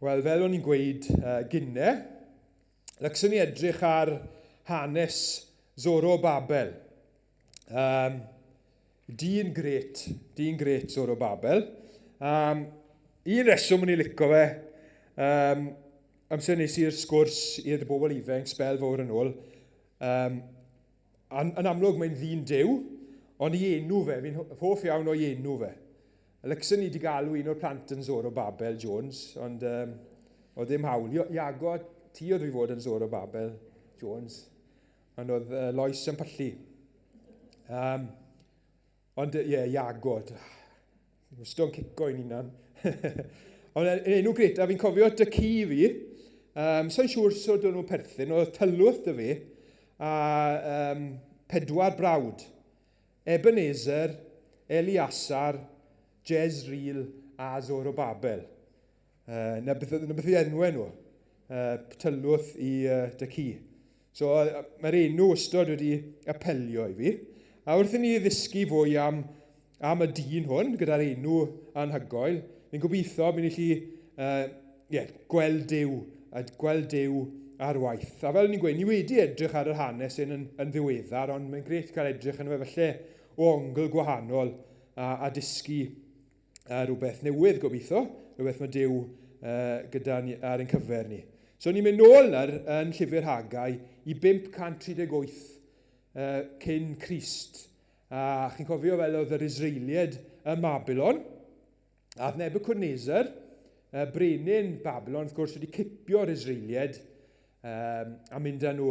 Wel, fel o'n i'n gweud gynne, lycswn ni edrych ar hanes Zorobabel. Dyn gret, dyn gret Zorobabel. Un reswm o'n i'n lico fe, amser nes i'r sgwrs i'r bobl ifanc sbel fawr yn ôl, yn amlwg mae'n ddyn Duw, ond i enw fe, fi'n hoff iawn o'i enw fe. Licsen i 'di galw un o'r plant yn Zorobabel Jones, ond oedd ddim hawl. Iago, ti oedd fi fod yn Zorobabel Jones, ond oedd Lois yn pyllu. Ond ie, yeah, Iago, wastad yn cico i'n hunan. Ond yn enw gret, a fi'n cofio dy ci fi, so'n siŵr so dyn nhw'n perthyn, oedd tylwyth dy fi, a pedwar brawd. Ebenezer, Eleasar, Jezreel a Zorobabel. Na beth, na beth yw enwau nhw. Tylwyth i dy ci. So mae'r enw wastod wedi apelio i fi. A wrth i ni ddysgu fwy am, am y dyn hwn, gyda'r enw anhygoel, ni'n gobeithio mynd i chi yeah, gweld Duw, a gweld Duw ar waith. A fel ni'n gweud, ni wedi edrych ar yr hanes hyn yn, yn ddiweddar, ond mae'n grêt cael edrych yn fe falle o ongl gwahanol a, a dysgu rhywbeth newydd gobeithio, rhywbeth mae Duw gyda ni ar ein cyfer ni. So ni'n mynd nôl nawr yn Llyfr Hagau i 538 cyn Crist. A chi'n cofio fel oedd yr Israeliaid ym Mabilon, A oedd Nebuchadnezzar, brenin Babylon, wrth gwrs, wedi cipio'r Israeliaid um, a mynd â nhw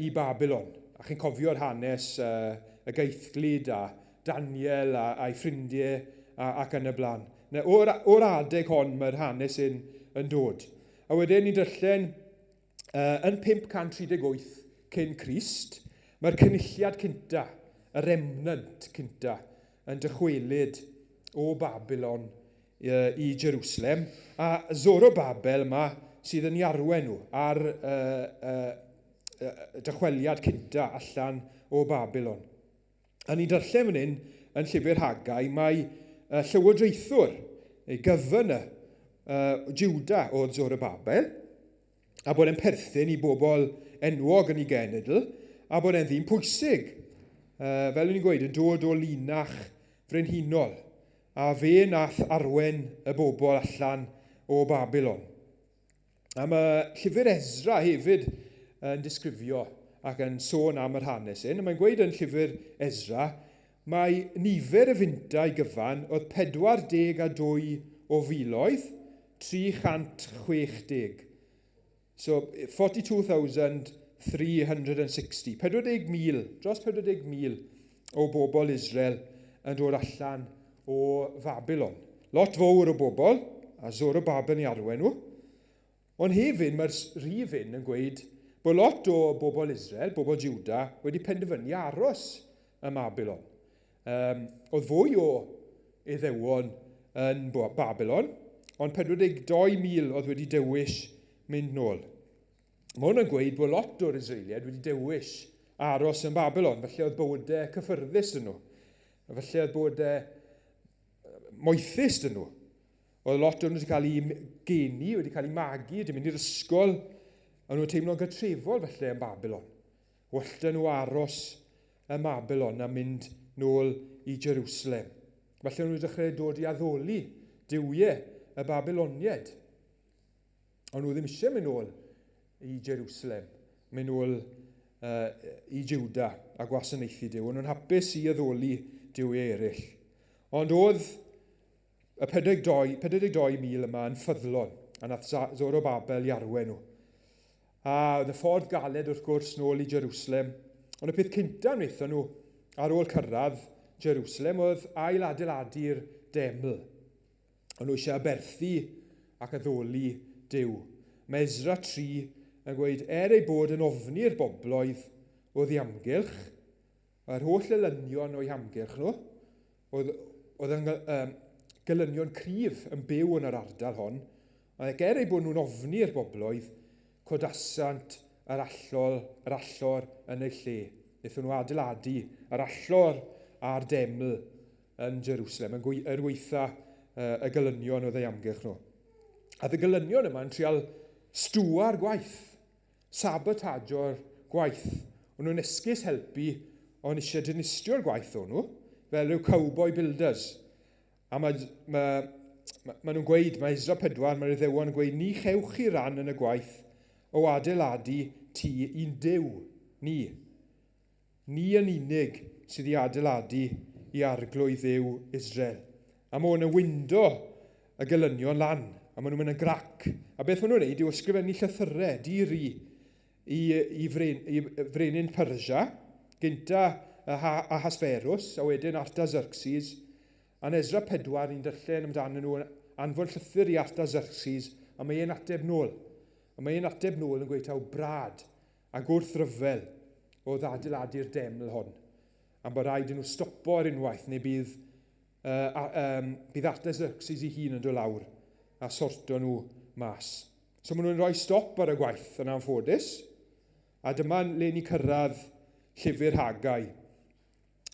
i Babylon. A chi'n cofio'r hanes y gaethglud a Daniel a, a'i ffrindiau a, ac yn y blaen. O'r, or adeg hon mae'r hanes hyn yn dod. A wedyn ni'n darllen yn 538 cyn Crist, mae'r cynulliad cynta, y remnant cynta, yn dychwelyd o Babylon i Jerusalem, a Zorobabel yma sydd yn ei arwain nhw ar y, y, y dychweliad cynta allan o Babylon. A ni'n darllen fan hyn yn llyfr Haggai mae llywodraethwr, neu governor, Juda oedd Zorobabel, a bod e'n perthyn i bobl enwog yn ei genedl, a bod e'n ddyn pwysig, fel o'n i'n gweud, yn dod o linach frenhinol, a fe nath arwen y bobl allan o Babylon. A mae llyfr Ezra hefyd yn disgrifio ac yn sôn am yr hanes hyn. Mae'n gweud yn llyfr Ezra, mae nifer y fintau gyfan oedd 42 o filoedd, 360. So, 42,360. 40,000, dros 40,000 o bobl Israel yn dod allan o Fabilon. Lot fawr o bobl, a Zorobabel yn ei arwain nhw. Ond hefyd, mae'r rhif hyn yn gweud bod lot o bobl Israel, bobl Juda, wedi penderfynu aros ym Mabilon. Oedd fwy o Iddewon yn Babylon, ond 42,000 oedd wedi dewis mynd nôl. Mae hwn yn gweud bod lot o'r Israeliaid wedi dewis aros yn Babylon, felly oedd bywydau cyffyrddus yn nhw. Felly oedd bywydau moethus dyn nhw. Oedd lot o'n nhw wedi cael eu geni, wedi cael eu magu, wedi mynd i'r ysgol. O'n nhw'n teimlo'n gytrefol felly yn Babylon. Wallten nhw aros ym Babylon a mynd nôl i Jerusalem. Felly o'n nhw wedi dechrau dod i addoli duwiau y Babyloniaid. O'n nhw ddim eisiau mynd nôl i Jerusalem, mynd nôl i Juda a gwasanaethu Duw. O'n nhw'n hapus i addoli duwiau eraill. Ond oedd y 42, 42,000 yma yn ffyddlon, a nath Zorobabel i arwain nhw. A oedd y ffordd galed wrth gwrs nôl i Jerusalem. Ond y peth cyntaf wnaethon nhw ar ôl cyrraedd Jerusalem oedd ail adeiladu'r deml. O'n nhw eisiau aberthu ac addoli Duw. Mae Esra 3 yn gweud, er ei bod yn ofni'r bobloedd oedd ei amgylch, yr holl elynion o'i hamgylch nhw, oedd, oedd yn gelynion cryf yn byw yn yr ardal hon, ac er ei bod nhw'n ofni'r bobloedd, codasant yr allol, yr allor yn ei lle. Wnaethon nhw adeiladu yr allor a'r deml yn Jerusalem, yn gwe, er gweitha y gelynion oedd ei amgylch nhw. A y gelynion yma yn trial stwa'r gwaith, sabotajo'r gwaith. O'n nhw'n esgus helpu, ond eisiau dinistio'r gwaith o'n nhw, fel rhyw cowboy builders. A mae, mae, ma, ma nhw'n gweud, mae Ezra 4, mae'r Iddewon yn gweud, ni chewch chi ran yn y gwaith o adeiladu tŷ i'n Duw, ni. Ni yn unig sydd i adeiladu i Arglwydd Dduw Israel. A mae hwn yn windo y gelynion lan, a maen nhw'n mynd yn grac. A beth maen nhw'n neud yw ysgrifennu llythyrau di-ri i frenin Persia, gynta Ahasferus, a wedyn Artaxerxes. A'n Ezra 4, ni'n darllen amdano nhw, anfon llythyr i Artaxerxes, a mae e'n ateb nôl. A mae e'n ateb nôl yn gweud taw brad a gwrthryfel oedd adeiladu'r deml hon. A bod rhaid i nhw stopo ar unwaith, neu bydd Artaxerxes ei hun yn dod lawr a sorto nhw mas. So maen nhw'n rhoi stop ar y gwaith yn anffodus, a dyma le ni cyrraedd llyfr Hagau.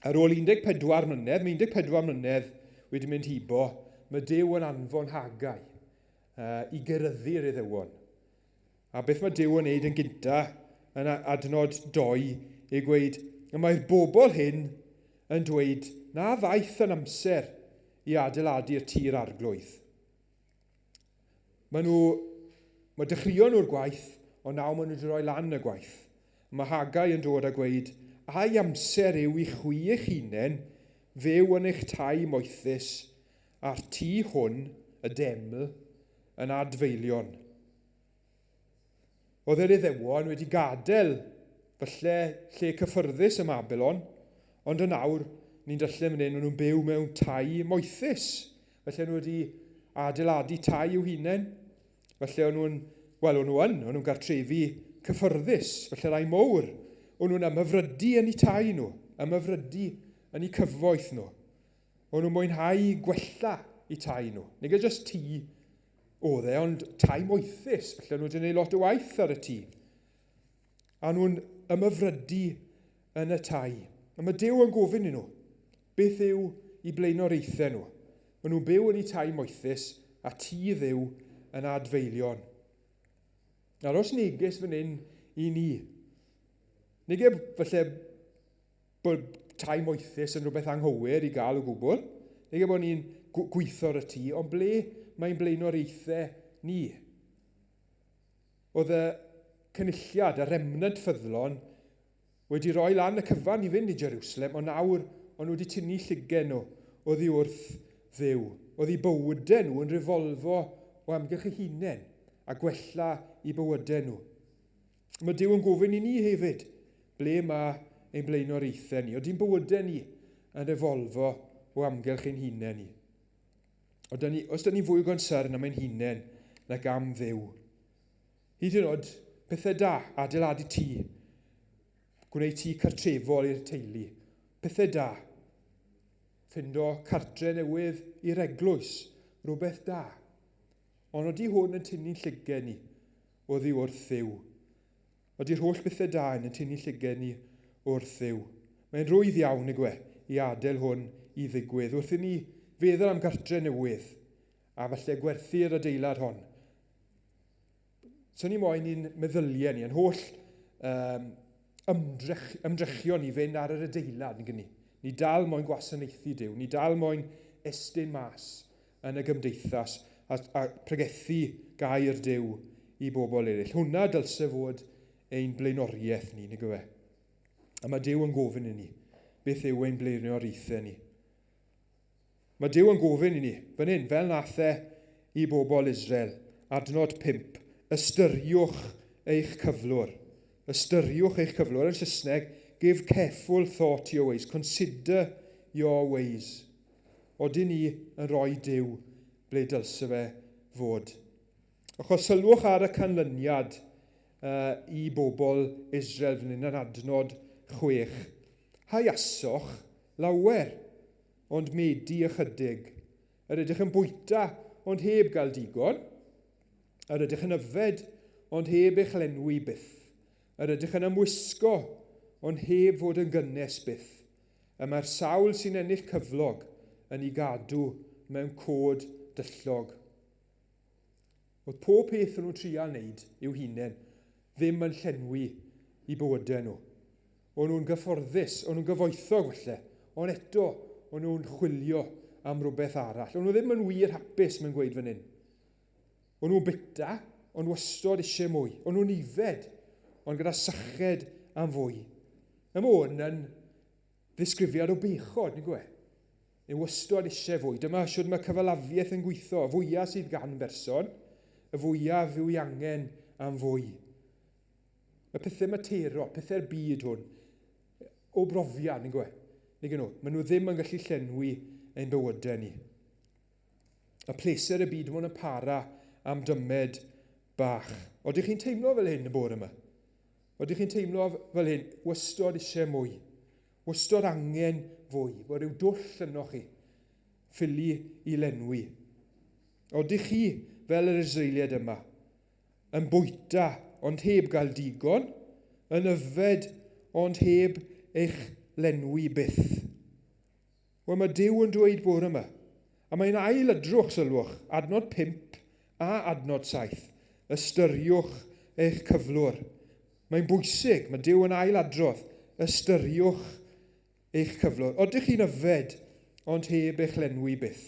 Ar ôl 14 mlynedd, mae 14 mlynedd wedi mynd hibo, mae Duw yn anfon Hagau i geryddu'r Iddewon. A beth mae Duw yn neud yn gynta yn adnod 2 i gweud, y mae'r bobl hyn yn dweud na ddaeth yn amser i adeiladu'r tŷ'r Arglwydd. Mae dechreuon nhw'r gwaith, ond nawr maen nhw wedi rhoi lan y gwaith. Mae Hagau yn dod a gweud, ai amser yw i chwi eich hunain fyw yn eich tai moethus, a'r tŷ hwn, y deml, yn adfeilion. Oedd yr Iddewon wedi gadael falle lle cyffyrddus ym Babylon, ond yn awr ni'n darllen fan hyn, nhw'n byw mewn tai moethus. Felly nhw wedi adeiladu tai i'w hunain. Felly o'n nhw'n, wel, o'n nhw'n gartrefi cyffyrddus, felly rai mowr. O'n nhw'n ymhyfrydu yn eu tai nhw, ymhyfrydu yn eu cyfoeth nhw. O'n nhw'n mwynhau gwella eu tai nhw. Nid jyst tŷ oedd e, ond tai moethus. Felly o'n nhw wedi gwneud lot o waith ar y tŷ. A nhw'n ymhyfrydu yn y tai. A mae Duw yn gofyn i nhw, beth yw i blaenoriaethau nhw? Maen nhw'n byw yn eu tai moethus a tŷ Dduw yn adfeilion. Nawr, os neges fan hyn i ni, nige falle bod tai moethus yn rhywbeth anghywir i gael o gwbl, nige bod ni'n gweithio ar y tŷ, ond ble mae'n blaenoriaethau ni? Oedd y cynulliad, y remnant ffyddlon, wedi rhoi lan y cyfan i fynd i Jerusalem, ond nawr o'n nhw wedi tynnu llygaid nhw oddi wrth Dduw. Oedd eu bywydau nhw yn revolfo o amgylch eu hunain a gwella eu bywydau nhw. Mae Duw yn gofyn i ni hefyd, ble mae ein blaenoriaethau ni? Oeddi'n bywydau ni yn revolfo o amgylch ein hunain ni? Os da ni fwy o gonsern am ein hunain nag am Dduw? Hyd yn oed pethau da, adeiladu tŷ, gwneud tŷ cartrefol i'r teulu, pethau da, ffindo cartre newydd i'r eglwys, rhywbeth da. Ond oeddi hwn yn tynnu'n llygau ni oddi wrth Dduw? Oeddi'r holl bethau da yn tynnu llygau ni wrth Dduw? Mae'n rwydd iawn y gwe i adael hwn i ddigwydd wrth i ni feddwl am gartre newydd a falle gwerthu'r adeilad hon. So ni moyn i'n meddyliau ni, yn holl ymdrechion ni fynd ar yr adeilad yn gynni. Ni dal moyn gwasanaethu Duw, ni dal moyn estyn mas yn y gymdeithas a pregethu gair Duw i bobl eraill. Hwna dylse fod ein blaenoriaeth ni, nag yw e? A mae Duw yn gofyn i ni, beth yw ein blaenoriaethau ni? Mae Duw yn gofyn i ni, fan hyn, fel nath e i bobl Israel, adnod 5, ystyriwch eich cyflwr. Ystyriwch eich cyflwr. Yn Saesneg, give careful thought to your ways. Consider your ways. Odyn ni yn rhoi Duw ble dylse fe fod? Achos sylwch ar y canlyniad i bobl Israel fan hyn yn adnod 6. Haiasoch lawer, ond medi ychydig. Yr ydych yn bwyta, ond heb gael digon. Yr ydych yn yfed, ond heb eich lenwi byth. Yr ydych yn ymwisgo, ond heb fod yn gynnes byth. Y mae'r sawl sy'n ennill cyflog yn ei gadw mewn cod dyllog. Oedd pob peth o'n nhw'n trial wneud i'w hunain ddim yn llenwi i bywydau nhw. O'n nhw'n gyfforddus, o'n nhw'n gyfoethog falle, ond eto o'n nhw'n chwilio am rhywbeth arall. O'n nhw ddim yn wir hapus, mae'n gweud fan hyn. O'n nhw'n bita, ond wastod eisiau mwy. O'n nhw'n ifed, ond gyda syched am fwy. Mae hwn yn ddisgrifiad o bechod, nag yw e? Neu wastod eisiau fwy. Dyma siwr mae cyfalafiaeth yn gweithio. Y fwyaf sydd gan berson, y fwyaf yw ei angen am fwy. Mae pethau materol, pethau'r byd hwn, o brofiad, nag yw e? Nag nhw. Maen nhw ddim yn gallu llenwi ein bywydau ni. Y pleser y byd hwn yn para am dymed bach. Oedych chi'n teimlo fel hyn y bore yma? Oedych chi'n teimlo fel hyn, wastod eisiau mwy? Wastod angen fwy? Bod rhyw dwll yno chi, ffili i lenwi. Oedych chi fel yr Israeliad yma, yn bwyta ond heb gael digon, yn yfed ond heb eich lenwi byth? Wel, mae Duw yn dweud bore yma, a mae'n ail adrwch, sylwch, adnod 5 a adnod 7, ystyriwch eich cyflwr. Mae'n bwysig, mae Duw yn ail adrodd, ystyriwch eich cyflwr. Odych chi'n yfed, ond heb eich lenwi byth?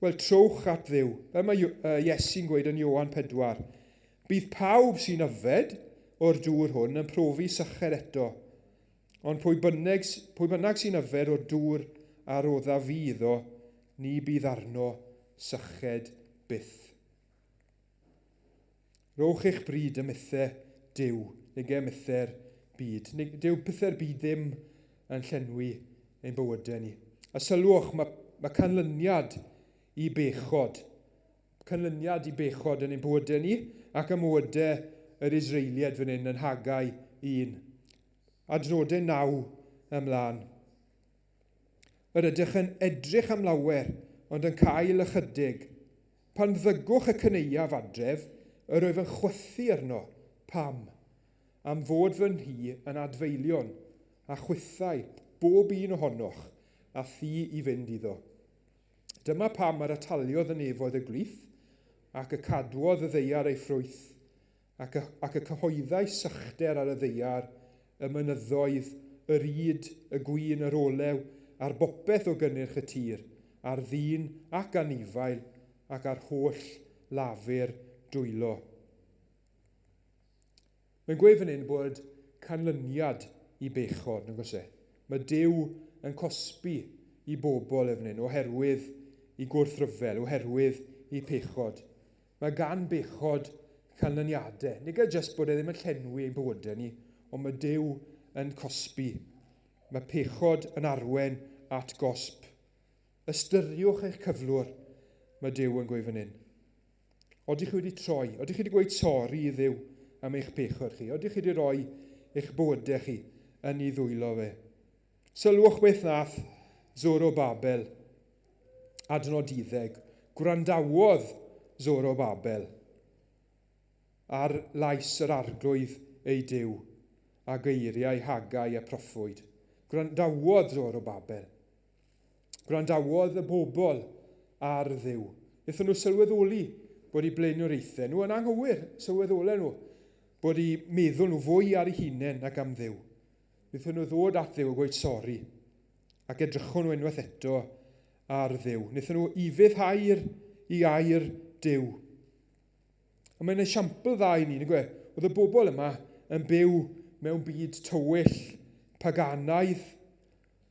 Wel, trowch at Dduw. Fel mae Iesu'n gweud yn Ioan 4, bydd pawb sy'n yfed o'r dŵr hwn yn profi syched eto. Ond pwy bynnag, pwy bynnag sy'n yfed o'r dŵr a rodda fi iddo, ni bydd arno syched byth. Rowch eich bryd ym methau Duw, nag e methau'r byd. Dyw pethau'r byd ddim yn llenwi ein bywydau ni. A sylwch, mae, mae canlyniad i bechod. Canlyniad i bechod yn ein bywydau ni ac ym mywydau yr Israeliaid fan hyn yn Hagau 1. Adnodau 9 ymlaen. Yr ydych yn edrych am lawer, ond yn cael ychydig. Pan ddygwch y cyneuaf adref, yr wyf yn chwythu arno. Pam? Am fod fy nhŷ yn adfeilion, a chwythau, bob un ohonoch, a thŷ i fynd iddo. Dyma pam yr ataliodd y nefoedd y gwlith, ac y cadwodd y ddaear ei ffrwyth, ac y, ac y cyhoeddai sychder ar y ddaear, y mynyddoedd, yr ŷd, y gwin, yr olew, a'r bopeth o gynnyrch y tir, ar ddyn ac anifail, ac ar holl lafur dwylo. Mae'n gweud fan hyn bod canlyniad i bechod, nag oes e? Mae Duw yn cosbi i bobl e fan hyn oherwydd i gwrthryfel, oherwydd i pechod. Mae gan bechod canlyniadau. Nid e jyst bod e ddim yn llenwi ein bywydau ni, ond mae Duw yn cosbi. Mae pechod yn arwen at gosb. Ystyriwch eich cyflwr, mae Duw yn gweud fan hyn. Odych chi wedi troi? Odych chi wedi gweud sori i Dduw am eich pechod chi? Odych chi wedi rhoi eich bywydau chi yn ei ddwylo fe? Sylwch beth nath Zorobabel adnod 12. Gwrandawodd Zorobabel ar lais yr arglwydd ei Duw a geiriau Haggai y proffwyd. Gwrandawodd Zorobabel. Gwrandawodd y bobl ar Dduw. Wnaethon nhw sylweddoli bod eu blaenoriaethau nhw yn anghywir, sylweddolen nhw bod eu meddwl nhw fwy ar eu hunain nag am Dduw. Wnaethon nhw ddod at Dduw a gweud sori, ac edrychon nhw unwaith eto ar Dduw. Wnaethon nhw ufuddhau'r i air Duw. A mae'n esiampl dda i ni, nag e? Oedd y bobl yma yn byw mewn byd tywyll, paganaidd,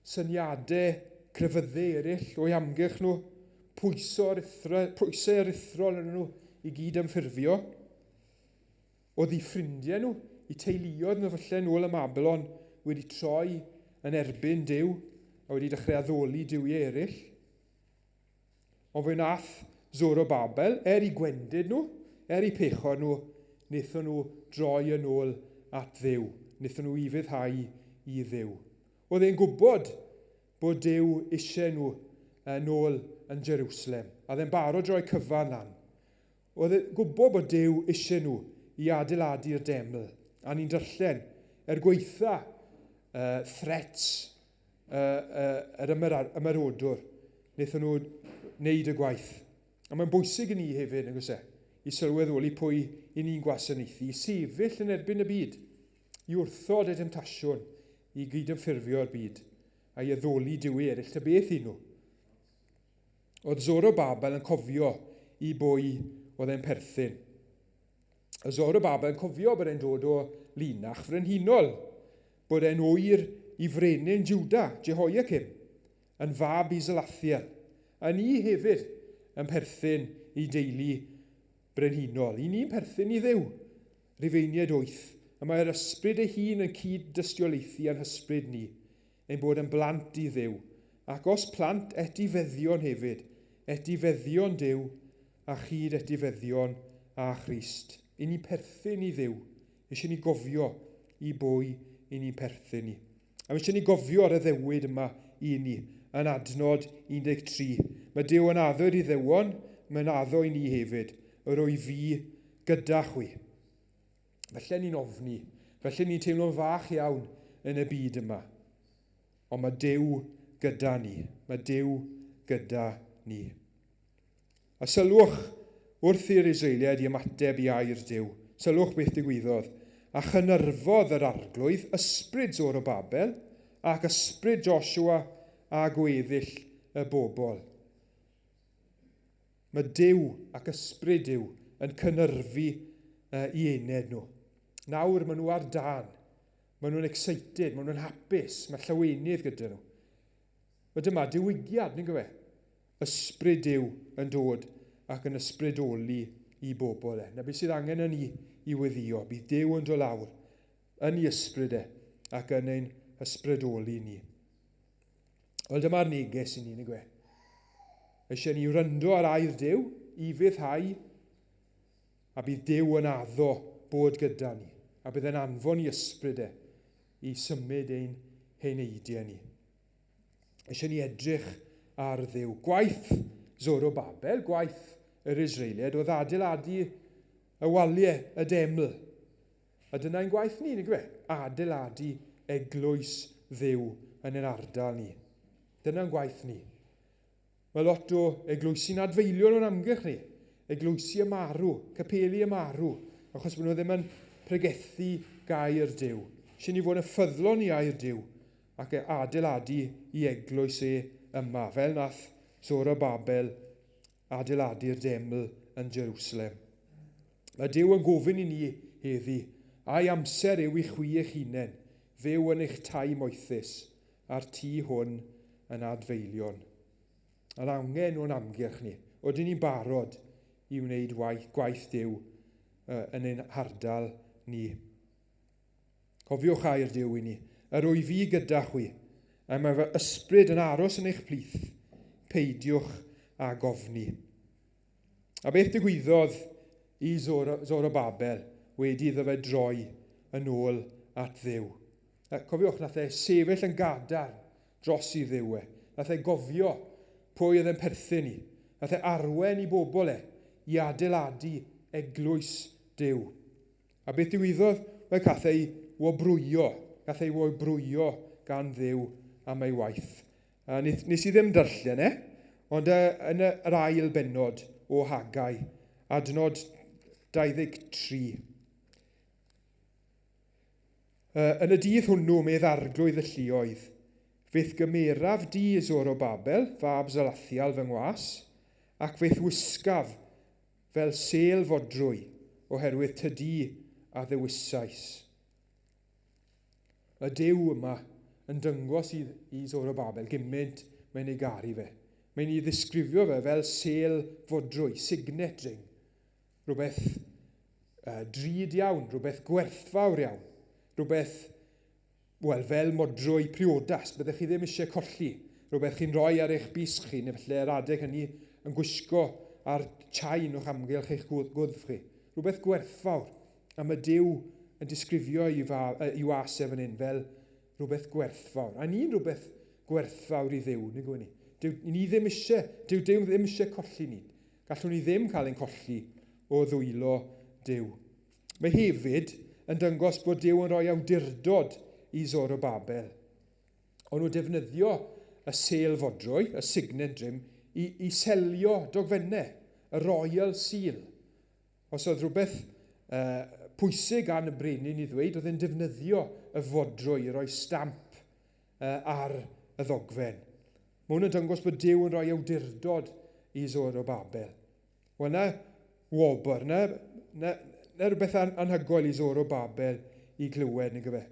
syniadau crefyddau eraill o'i amgylch nhw, pwyso pwysau aruthrol arnyn nhw i gyd ymffurfio. Oedd eu ffrindiau nhw, eu teuluoedd nhw falle nôl ym Mabilon wedi troi yn erbyn Duw a wedi dechrau addoli duwiau eraill. Ond fe wnaeth Zorobabel, er eu gwendid nhw, er eu pechod nhw, wnaethon nhw droi yn ôl at Dduw. Wnaethon nhw ufuddhau i Dduw. Oedd e'n gwybod bod Duw eisiau nhw yn ôl yn Jerusalem, a oedd e'n barod roi cyfan lan. Oedd e'n gwybod bod Duw eisiau nhw i adeiladu'r deml, a ni'n darllen, er gweitha threats yr ymerodwr, wnaethon nhw wneud y gwaith. A mae'n bwysig i ni hefyd, nag oes e? I sylweddoli pwy i ni'n gwasanaethu, i sefyll yn erbyn y byd, i wrthod y demtasiwn, i gydymffurfio'r byd, a'i addoli duwiau eraill, ta beth i nhw. Oedd Zorobabel yn cofio i bwy oedd e'n perthyn. Y Zorobabel yn cofio bod e'n dod o linach frenhinol, bod e'n ŵyr i frenin Juda, Jehoiakim, yn fab i Salathiel. A ni hefyd yn perthyn i deulu brenhinol. I ni'n perthyn i Dduw. Rufeiniaid 8. Y mae'r ysbryd ei hun yn cyd-dystiolaethu â'n hysbryd ni, ein bod yn blant i Dduw. Ac os plant, etifeddion hefyd, etifeddion Duw a chyd etifeddion â Christ. I ni'n perthyn i Dduw. Eisiau ni gofio i bwy i ni'n perthyn i. A mae eisiau ni gofio ar y ddewid yma i ni, yn adnod 13. Mae Duw yn addo i'r Iddewon, mae'n addo i ni hefyd, yr wyf fi gyda chwi. Felly ni'n ofni, felly ni'n teimlo'n fach iawn yn y byd yma. Ond mae Duw gyda ni. Mae Duw gyda ni. A sylwch wrth i'r Israeliaid i ymateb i air Duw. Sylwch beth digwyddodd. A chynyrfodd yr Arglwydd ysbryd Zorobabel ac ysbryd Joshua a gweddill y bobl. Mae Duw ac ysbryd Duw yn cynyrfu i ened nhw. Nawr maen nhw ar dân. Maen nhw'n excited, maen nhw'n hapus, mae llawenydd gyda nhw. Mae dyma diwygiad, nid yw e? Ysbryd Duw yn dod ac yn ysbrydoli i bobl e. Na beth sydd angen yn ni i weddïo. Bydd Duw yn dod lawr yn ei ysbryd e ac yn ein hysbrydoli ni. Wel, dyma'r neges i ni, nag yw e? Eisiau ni wrando ar air Duw, i fyddhau, a bydd Duw yn addo bod gyda ni, a bydd e'n anfon i ysbryd e i symud ein heneidiau ni. Eisiau ni edrych ar Dduw. Gwaith Zorobabel, gwaith yr Israeliaid, oedd adeiladu y waliau, y deml. A dyna ein gwaith ni, nag yw e? Adeiladu eglwys Dduw yn ein ardal ni. Dyna'n gwaith ni. Mae lot o eglwysi'n adfeilion o'n amgylch ni. Eglwysi y marw, capeli y marw, achos bod nhw ddim yn pregethu gair Duw. Eisiau ni fod yn ffyddlon i air Duw ac e adeiladu i eglwys e yma, fel nath Zorobabel adeiladu'r deml yn Jerusalem. Mae Duw yn gofyn i ni heddi, ai amser yw i chwi eich hunain fyw yn eich tai moethus, a'r tŷ hwn yn adfeilion. Yr angen o'n amgylch ni. Odyn ni'n barod i wneud waith, gwaith Duw yn ein hardal ni. Cofiwch air Duw i ni. Yr wyf fi gyda chwi, a mae fy ysbryd yn aros yn eich plith. Peidiwch â gofni. A beth digwyddodd i Zorobabel wedi iddo fe droi yn ôl at Dduw? Cofiwch, nath e sefyll yn gadarn dros i Dduw e. Nath e gofio pwy oedd e'n perthyn i. Nath e arwen i bobl e i adeiladu eglwys Duw. A beth digwyddodd? Wel, cath ei wobrwyo. Cath ei wobrwyo gan Dduw am ei waith. A nes, nes i ddim darllen e, ond yn yr ail bennod o Haggai, adnod 23. Yn y dydd hwnnw, medd arglwydd y lluoedd, fe'th gymeraf di, Zorobabel, fab Salathiel fy ngwas, ac fe'th wisgaf fel sêl fodrwy, oherwydd tydi a ddewisais. Y Duw yma yn dyngos i, i Zorobabel gymaint mae'n ei garu fe. Mae'n ei ddisgrifio fe fel sêl fodrwy, signet ring. Rhywbeth drud iawn, rhywbeth gwerthfawr iawn, rhywbeth, wel, fel modrwy priodas, byddech chi ddim eisiau colli, rhywbeth chi'n rhoi ar eich bys chi, neu falle ar adeg hynny yn gwisgo ar chain o'ch amgylch eich gwddf chi. Rhywbeth gwerthfawr. A mae Duw yn disgrifio i, fa, i was e fan hyn fel rhywbeth gwerthfawr. A ni'n rhywbeth gwerthfawr i Dduw, nid ni? Dyw, ni ddim eisiau, dyw Duw ddim eisiau colli ni. Gallwn ni ddim cael ein colli o ddwylo Duw. Mae hefyd yn dangos bod Duw yn rhoi awdurdod i Zorobabel. O'n nhw defnyddio y sêl fodrwy, y signet ring, i, i selio dogfennau, y royal seal. Os oedd rhywbeth pwysig gan y brenin i ddweud, oedd e'n defnyddio y fodrwy i roi stamp ar y ddogfen. Mae hwn yn dangos bod Duw yn rhoi awdurdod i Zorobabel. Wel, na wobr, na rhywbeth anhygoel i Zorobabel i glywed, nag yfe.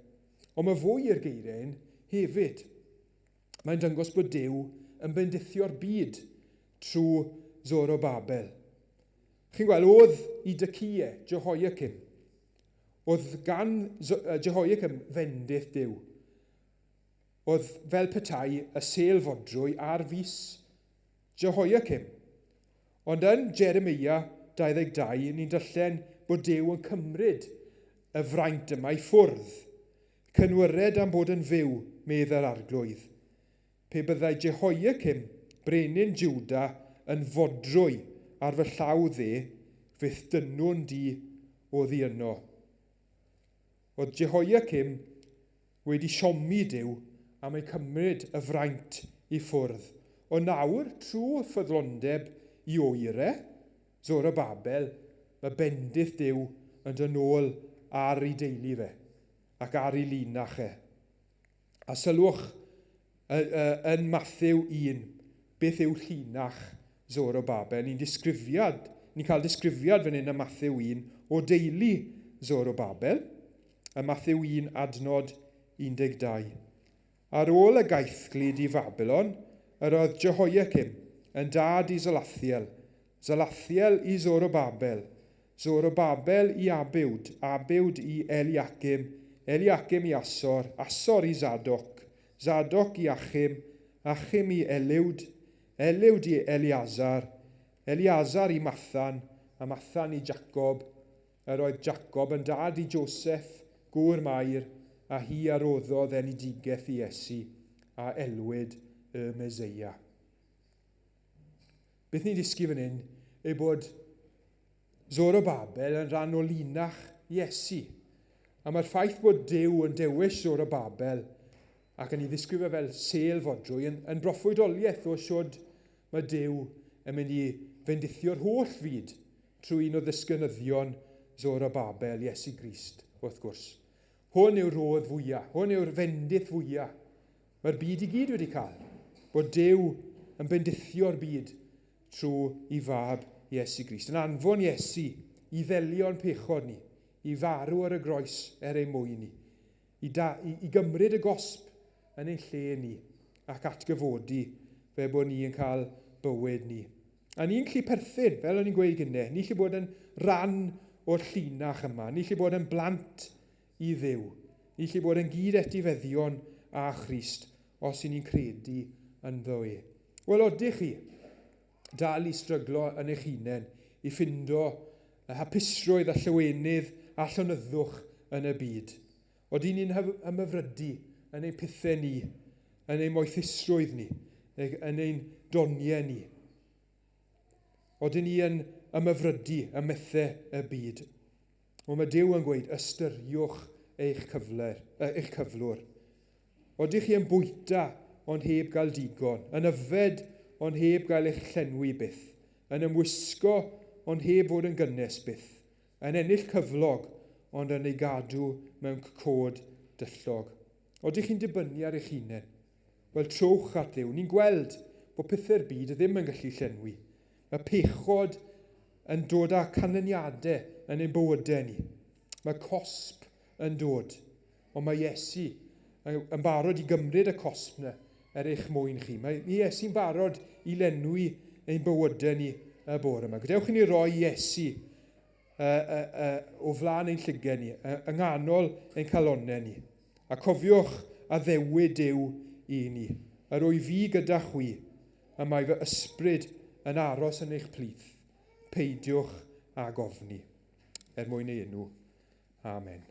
Ond mae fwy i'r geiriau hyn hefyd. Mae'n dangos bod Duw yn bendithio'r byd trwy Zorobabel. Chi'n gweld, oedd i dycie Jehoiakim. Oedd gan Jehoiakim fendith Duw. Oedd fel petai y sêl fodrwy ar fus Jehoiakim. Ond yn Jeremia 22, ni'n darllen bod Duw yn cymryd y fraint yma i ffwrdd. Cynwyred am bod yn fyw, medd yr arglwydd. Pe byddai Jehoiakim, brenin Juda, yn fodrwy ar fy llaw dde, fyth dynnwn di oddi yno. Oedd Jehoiakim wedi siomi Duw am ei cymryd y fraint i ffwrdd. Ond nawr, trwy ffyddlondeb i oere, Zorobabel, mae bendith Duw yn dod nôl ar ei deulu fe ac ar ei linach e. A sylwch yn Matthew 1, beth yw llinach Zorobabel. Ni'n cael disgrifiad fan hyn yn Matthew 1 o deulu Zorobabel. Y Matthew 1 adnod 12. Ar ôl y gaethglud i Fabilon, yr oedd Jehoiakim yn dad i Salathiel, Salathiel i Zorobabel, Zorobabel i Abiwd, Abiwd i Eliakim, Eliakim i Asor, Asor i Zadok, Zadok i Achim, Achim i Eliwd, Eliwd i Eleazar, Eleazar i Mathan, a Mathan i Jacob. Yr oedd Jacob yn dad i Joseph, gŵr Mair, a hi a roddodd enedigaeth i Iesu, a elwyd y Meseia. Beth ni'n dysgu fan hyn yw bod Zorobabel yn rhan o linach Iesu. A mae'r ffaith bod Duw yn dewis Zorobabel ac yn ei ddisgrifio fel sêl fodrwy yn broffwydoliaeth o siwd mae Duw yn mynd i fendithio'r holl fyd trwy un o ddisgynyddion Zorobabel, Iesu Grist, wrth gwrs. Hwn yw'r rodd fwyaf, hwn yw'r fendith fwyaf mae'r byd i gyd wedi cael. Bod Duw yn bendithio'r byd trwy ei fab Iesu Grist. Yn anfon Iesu i ddelio'n pechod ni, i farw ar y groes er ei mwyn ni, i gymryd y gosb yn ein lle ni ac atgyfodi fe bod ni yn cael bywyd ni. A ni'n gallu perthyn, fel o'n i'n gweud gynnau, ni'n gallu bod yn rhan o'r llinach yma, ni'n gallu bod yn blant i Dduw, ni'n gallu bod yn gyd-etifeddion â Christ os y'n ni'n credu ynddo e. Wel, odych chi dal i stryglo yn eich hunain, i ffindo y hapusrwydd a llawenydd a llonyddwch yn y byd? Odyn ni'n ymhyfrydu yn ein pethau ni, yn ein moethusrwydd ni, yn ein doniau ni? Odyn ni yn ymhyfrydu ym methau y byd? Wel, mae Duw yn gweud, ystyriwch eich cyflwr. Odych chi yn bwyta ond heb gael digon, yn yfed ond heb gael eich llenwi byth, yn ymwisgo ond heb fod yn gynnes byth, yn ennill cyflog ond yn ei gadw mewn cod dyllog. Odych chi'n dibynnu ar eich hunain? Wel, trowch at Dduw. Ni'n gweld bod pethau'r byd ddim yn gallu llenwi. Mae pechod yn dod â canlyniadau yn ein bywydau ni. Mae cosb yn dod, ond mae Iesu yn barod i gymryd y cosb yna er eich mwyn chi. Mae Iesu'n barod i lenwi ein bywydau ni y bore yma. Gadewch i ni roi Iesu o flaen ein llygau ni, yng nghanol ein calonnau ni. A cofiwch addewid Duw i ni. Yr wyf fi gyda chwi, y mae fy ysbryd yn aros yn eich plith. Peidiwch ag ofni. Er mwyn ei enw. Amen.